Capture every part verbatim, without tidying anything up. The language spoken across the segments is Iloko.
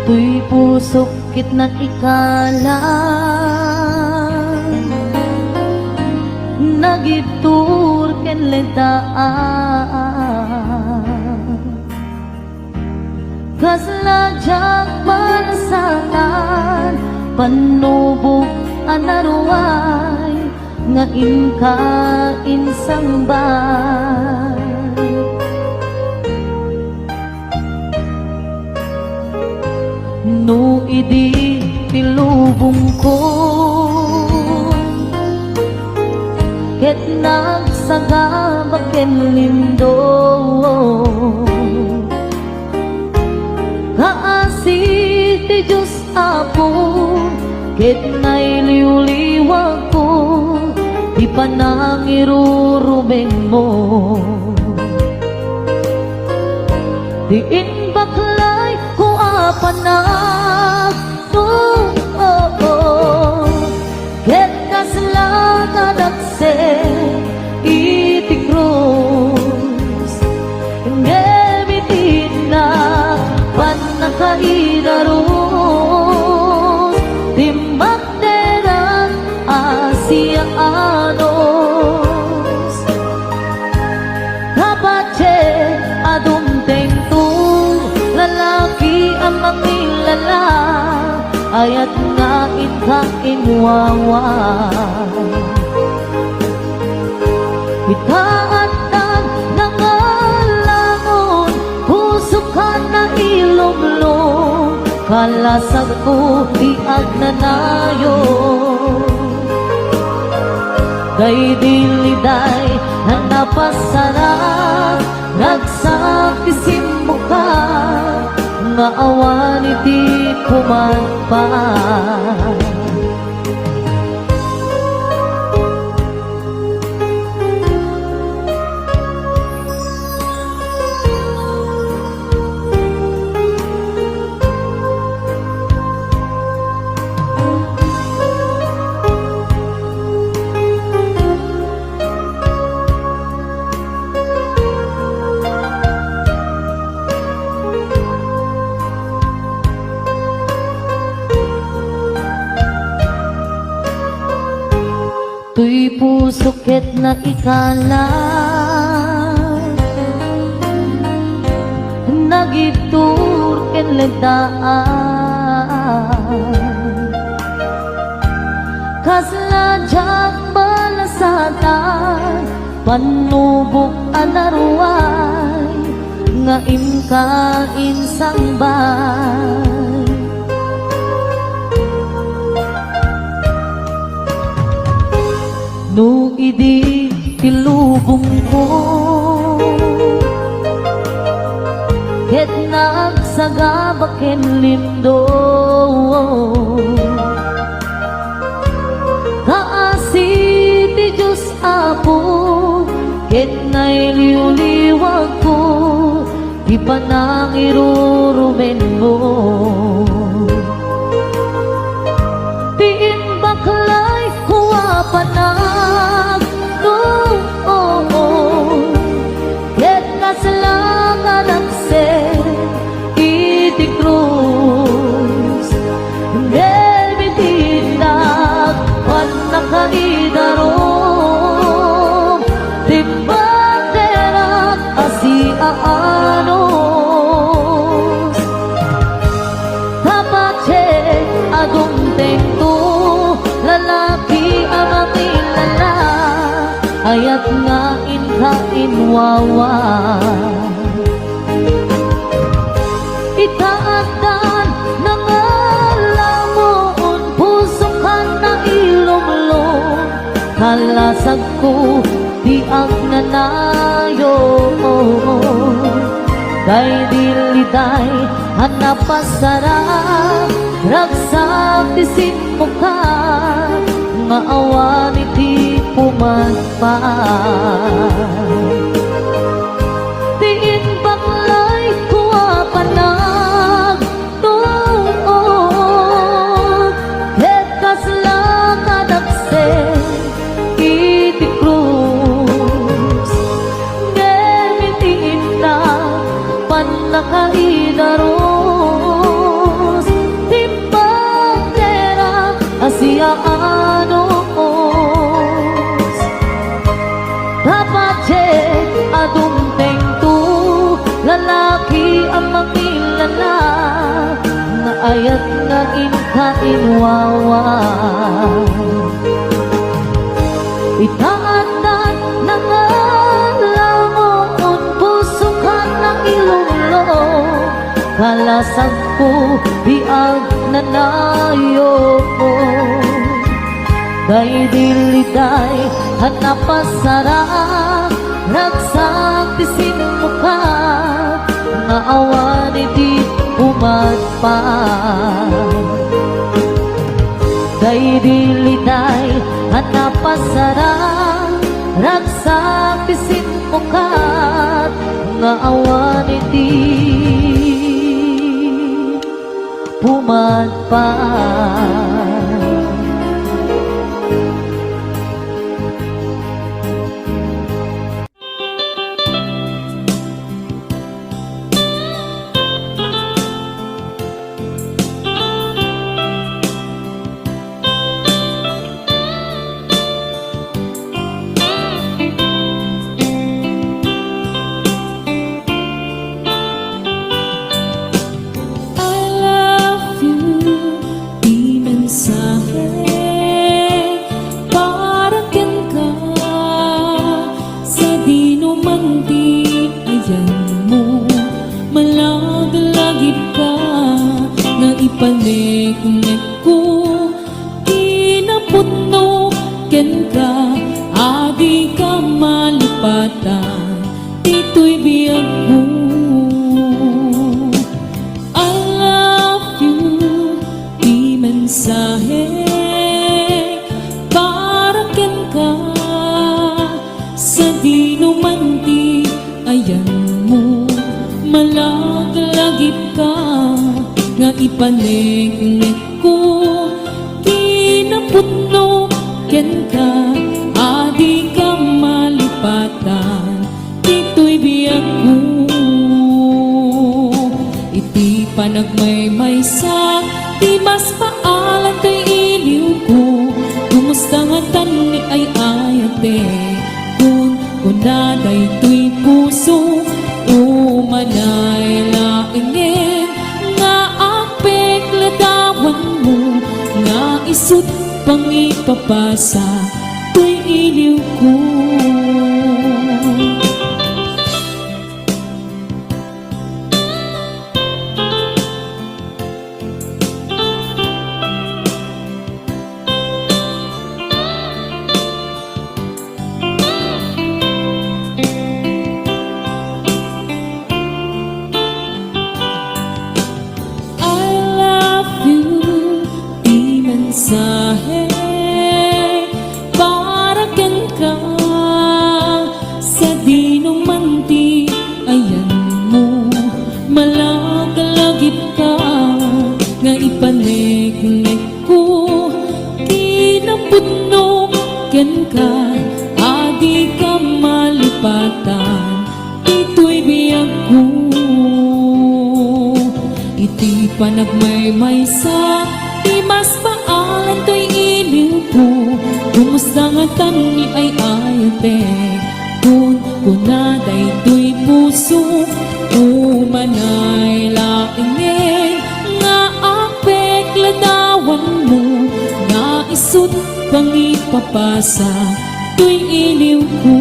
Toy pusok ket naikalang, nagibtur ken lentaan. Kasla diak palasatan, pannubok a naruay, nga inka insangbaay. No idi ti lubongko ket nagsagaba ken lindong, kaasi ti Dios Apo, ket nailiwliwko ti panangirurumenmo. Ti imbaklayko a panagtuo, ket kasla kadakse iti krus, ngem iti innak pannakaidarus, timbak derak a siaanus. Kapatien a dumtengto, lalaki a mangilala, ayat nga inka inwawa. Ita addan nangalangon, pusokan nailumlom, kalasagko ti agnanayon. Daydi liday a napasarak, ragsak ti simmoka, nga awan iti pumagpag. Toy pusok ket naikalang, nagibtur ken lentaan. Kasla diak palasatan, pannubok a naruay, nga inka insangbaay. No idi ti lubongko ket nagsagaba ken lindong, kaasi ti Dios Apo, ket nailiwliwagko ti panangirurumenmo. Ti imbaklayko a panagtuo, ket kasla kadakse iti krus, ngem iti innak pannakaidarum, timbak derak a siaanus. Kapatien a dumtengto, lalaki a mangilala, ayat nga inka inwawa. Ita addan nangalangon, pusokan nailumlom, kalasagko ti agnanayon. Daydi liday a napasarak, ragsak ti simmoka, nga awan iti pumagpag. Ti imbaklayko a panagtuo, ket kasla kadakse iti krus, ngem iti innak pannakaidarus, Ano, dapat ket adun daytoy lalaki a mangilala nga ayat nga inka inwawa. Ita adda nangalangon puso ken nailumlo, kalasagko ti agnanayon. Daydi liday a napasarang, ragsak ti simmukat nga awan iti pumadpad. Daydi liday a napasarang, ragsak ti simmukat nga awan iti pumadpad. I love you, ti mensahe para kenka. Sadino man ti ayanmo, malaglagipka nga ipaneknekko. Kinapudno kenka, a dika malipatan ditoy biagko. I love you, ti mensahe para kenka. Sadino man ti ayanmo, malaglagipka nga ipaneknekko. Kinapudno kenka, a dika malipatan ditoy biagko. Iti panagmaymaysa, ti mas paalan toy iliwko. Kumusta ngatan ni ay-ayatek? Kun kuna daytoy puso, umanay laengen nga agpekladawanmo nga isut' pangipapasa toy iliwko. I love you, ti mensahe para kenka. Sadino man ti ayanmo, malaglagipka nga ipaneknekko. Kinapudno kenka, a dika malipatan ditoy biagko. Iti panagmaymaysa, ti mas paalan toy iliwko. Kumusta ngatan ni ay-ayatek? Kun kuna daytoy puso, umanay laengen nga agpekladawanmo nga isut' pangipapasa toy iliwko.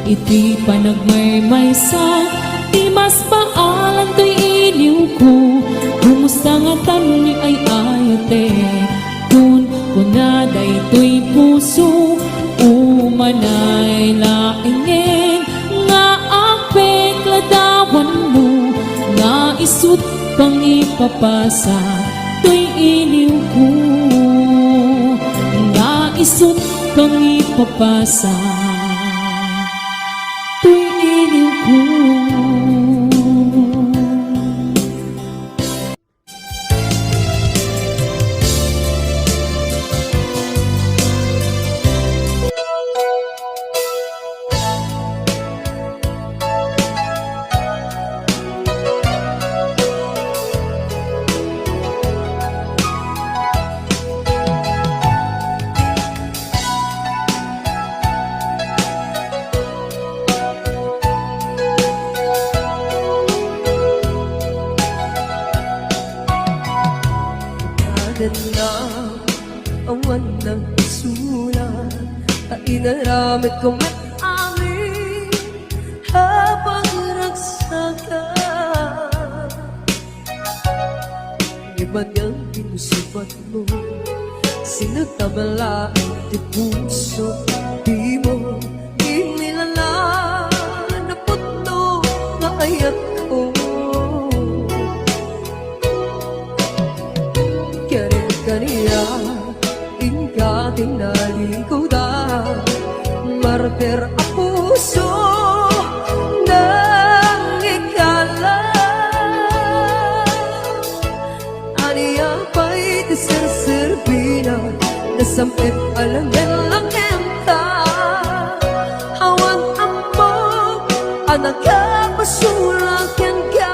Iti panagmaymaysa, ti mas paalan toy iliwko. Kumusta ngatan ni ay-ayatek? Kun kuna daytoy puso, umanay laengen nga agpekladawanmo nga isut' pangipapasa toy iliwko, nga isut' pangipapasa toy iliwko. Awan nagsulat ta inaramidko met amin a pagragsakan. Ngem anian ti sinubatmo, sinatabla ti puso, dimo inilala, napudno nga ayatko. Karikariak, inka tinalikudan, martir a puso, nangikala. Ania pay ti serserbina, nasam-et a langen-langenta. Awan ammok a nakapasulak kenka.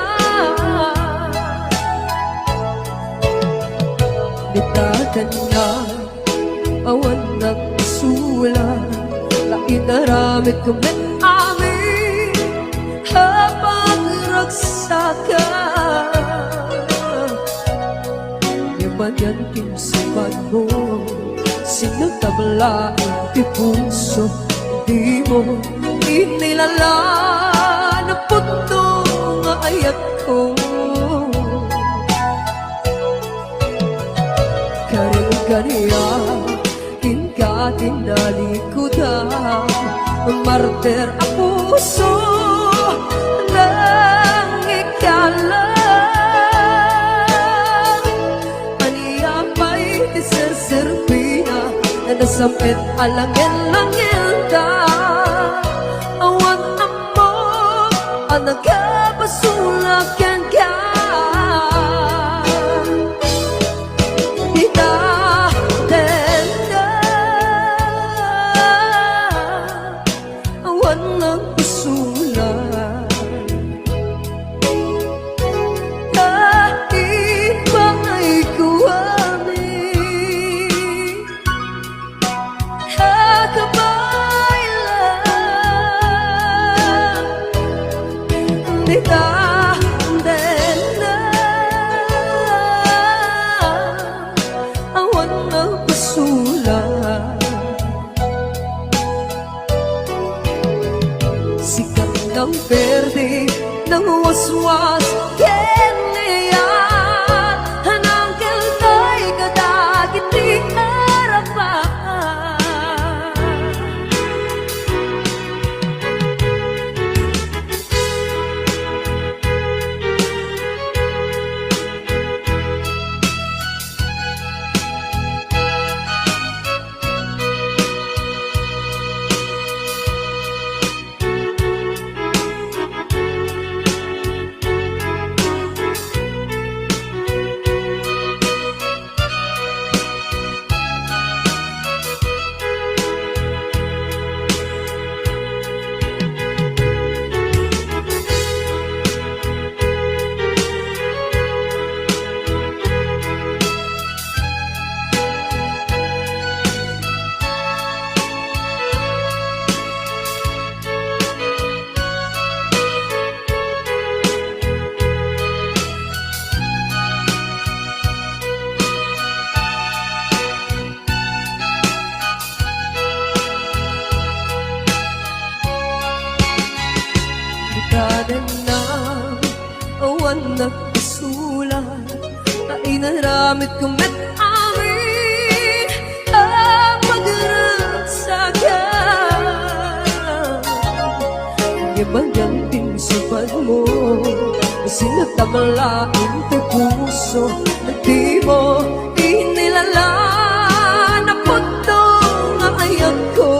Dita kaniak, awan nagsulat, ta inaramidko met amin a pagragsakan. Ngem anian ti sinubatmo, sinatabla ti puso, dimo inilala, napudno nga ayatko. Karikariak, inka tinalikudan, martir a puso, nangikala. Ania pay ti serserbina, nasam-et a langen-langenta. Awan ammok a nakapasulak kenka. Dita kaniak, awan nagsulat ta ipangayko amin a kabaelan. Dita kaniak, awan nagsulat. Sika ti nangperdi, nangwaswas ken ni Ian, nangkeltay kadagiti arapakan. Kadenna, awan nagpasulat, ta inaramidko met amin a pagragsakan. Ngem anian ti sinubatmo, sinatabla ti puso, dimo inilala, napudno nga ayatko.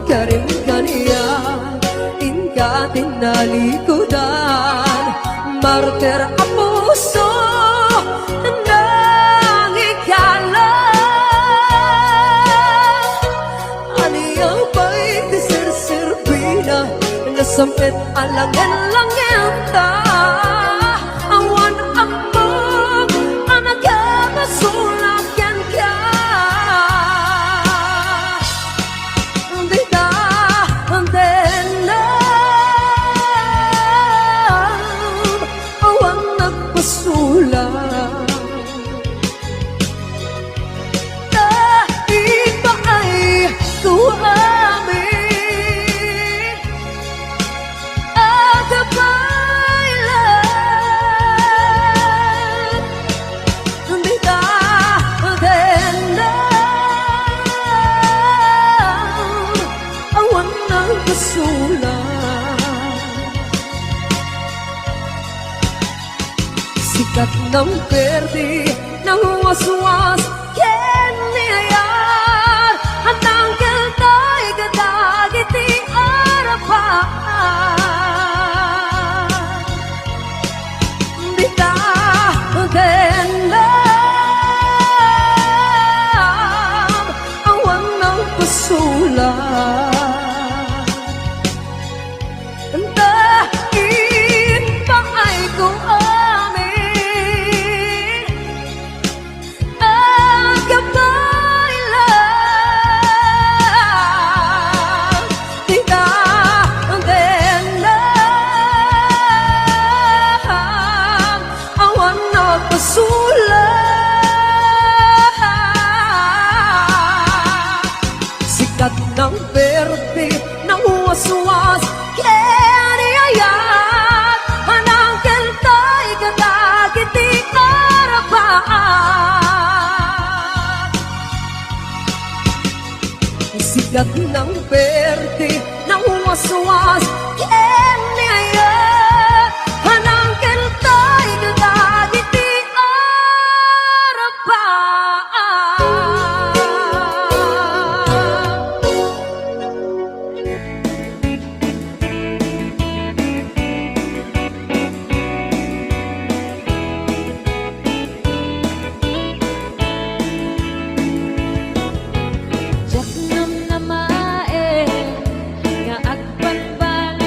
Karim kaniak, inka tinalikudan, martir a puso, nangikala. Ania pay ti serserbina, nasam-et a langen-langenta. Awan ammok a nakapasulak kenka. Dita, dita, awan nagpasu- Ula ta ipaay ko amin a kabaylan. Dita denda awan nagkasulat. Sikat nang perdi, nang waswas, ken ni ayat, a nangkeltay kadagiti arapaat. Dita dendam, awan nang pasulat. Anta impaay ko amin a kabaylan. Dita dendam, awan nagpasulat. Sikat nang perdi, nang waswas, ken ni ayat, a nangkeltay kadagiti arapaat. Sikat nang perdi, nang waswas, ken ni ayat, a nangkeltay kadagiti arapaat. Diak namnamaen nga agbanbanag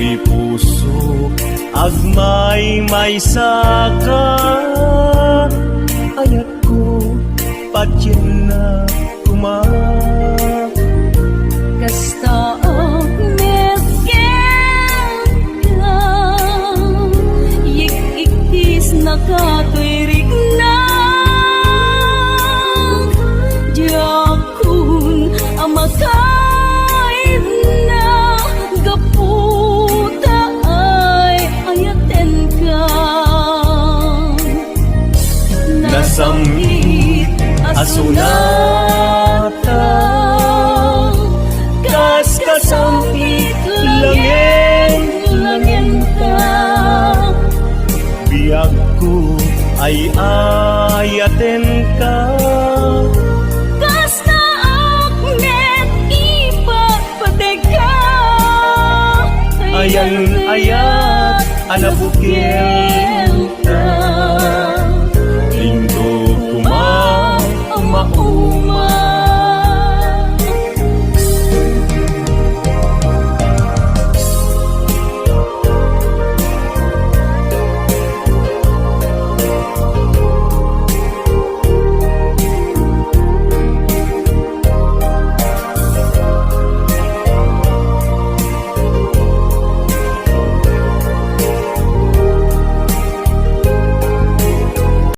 Ti puso, agmaymaysaka, ayatko, patienna koma. Kasta met kenka, yik-iktisnaka toy riknak. Diak kun a makaibna gapu ta ay-ayatenka. Nasammit a sonata, kas kasammit langen-langenta. Biagko, ay-ayatenka. Kasta ak met ipatpategka. Ayan ayat a nabukelta.